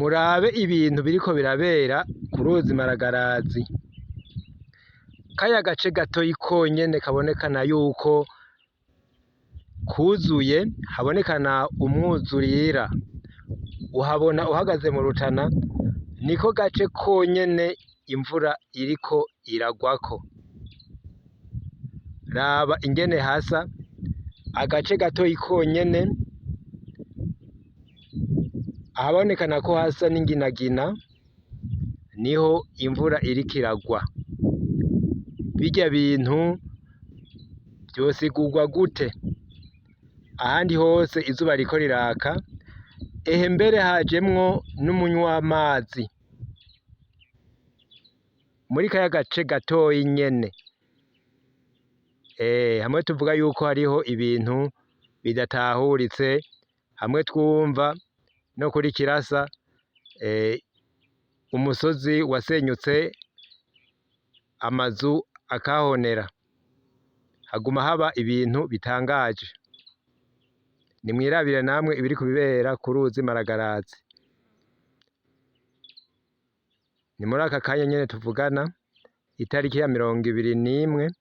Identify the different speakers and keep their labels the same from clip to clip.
Speaker 1: Murabe ibintu biriko birabera ku ruzi Maragarazi. Kaya gace gatoyi konyene kabonekana yuko kuzuye, habonekana umwuzurira. Uhabona uhagaze mu Rutana, niko gace konyene imvura iriko iragwako. Raba ingene hasa, agace gatoyi konyene, ahabonekana ko hasa n'inginagina, niho imvura iriko iragwa. Birya bintu vyosigurwa gute? Ahandi hose izuba ririko riraka, ehe mbere hajemwo n'umunywamazi. Muri kaya gace gatoyi nyene. Hamwe tuvuga yuko hariho ibintu bidatahuritse, hamwe twumva no kuri Kirasa, umusozi wasenyutse amazu akahonera. Haguma haba ibintu bitangaje. Nimwirabire namwe ibiriko bibera ku ruzi Maragarazi. Ni muri aka kanya nyene tuvugana, itariki ya 21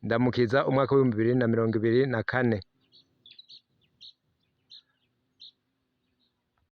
Speaker 1: Ndamukiza umwaka w'2024.